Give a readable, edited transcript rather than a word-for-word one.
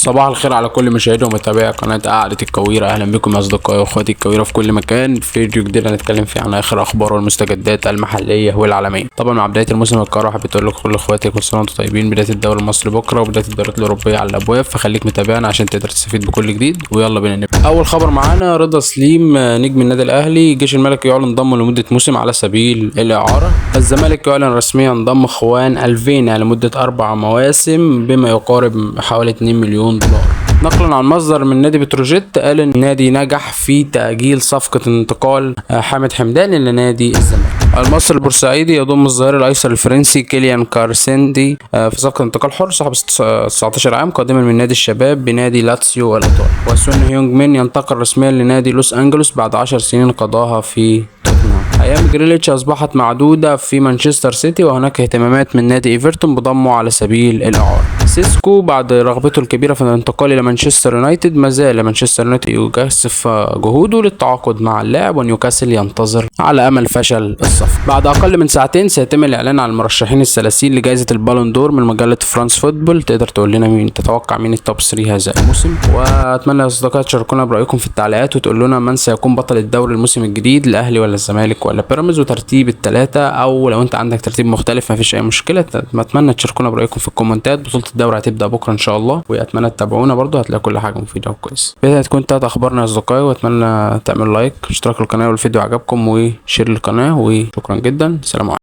صباح الخير على كل مشاهدي ومتابعي قناة قعدة الكويرة. أهلا بكم يا أصدقائي وأخواتي الكويرة في كل مكان. في فيديو جديد هنتكلم فيه عن آخر أخبار والمستجدات المحلية والعالمية. طبعا مع بداية الموسم الكروي حبيت أقول لكم كل إخواتي كل سنة وأنتم طيبين. بداية الدوري المصري بكرة وبداية الدوريات الأوروبية على الأبواب، فخليك متابعنا عشان تقدر تستفيد بكل جديد. ويلا بينا نبدأ. أول خبر معانا رضا سليم نجم النادي الأهلي، الجيش الملكي يعلن ضمه لمدة موسم على سبيل الإعارة. الزمالك يعلن رسميا ضم خوان ألفينا لمدة 4 مواسم بما يقارب حوالي 2 مليون دولار. نقلا عن مصدر من نادي بتروجيت قال ان النادي نجح في تأجيل صفقة انتقال حامد حمدان الى نادي الزمالك. المصري البورسعيدي يضم الظهير الايسر الفرنسي كيليان كارسيندي في صفقة انتقال حر صاحب 19 عام قادما من نادي الشباب بنادي لاتسيو الايطالي. وسون هيونج مين ينتقل رسميا لنادي لوس انجلوس بعد 10 سنين قضاها في توتنهام. ايام جريليتش اصبحت معدودة في مانشستر سيتي، وهناك اهتمامات من نادي ايفرتون بضمه على سبيل الاعارة. سيسكو بعد رغبته الكبيرة في الانتقال الى مانشستر يونايتد، ما زال مانشستر يونايتد يجسف جهوده للتعاقد مع اللاعب، ونيوكاسل ينتظر على امل فشل الصفقة. بعد اقل من ساعتين سيتم الاعلان عن المرشحين الثلاثين لجائزة البالون دور من مجلة فرانس فوتبول. تقدر تقول لنا مين تتوقع مين ال top 3 هذا الموسم؟ واتمنى يا اصدقائي تشاركونا برايكم في التعليقات وتقول لنا من سيكون بطل الدوري الموسم الجديد، الاهلي ولا الزمالك ولا بيراميدز، وترتيب الثلاثة، او لو انت عندك ترتيب مختلف مفيش اي مشكلة. اتمنى تشاركونا برايكم في الكومنتات. بطوله الدوري هتبدا بكره ان شاء الله، واتمنى تتابعونا برضو، هتلاقي كل حاجة مفيدة وكويسة. بكده تكون انتهت اخبارنا يا اصدقائي، واتمنى تعملوا like، اشتراك القناة لو الفيديو عجبكم، و share للقناة، وشكرا جدا. سلام عليكم.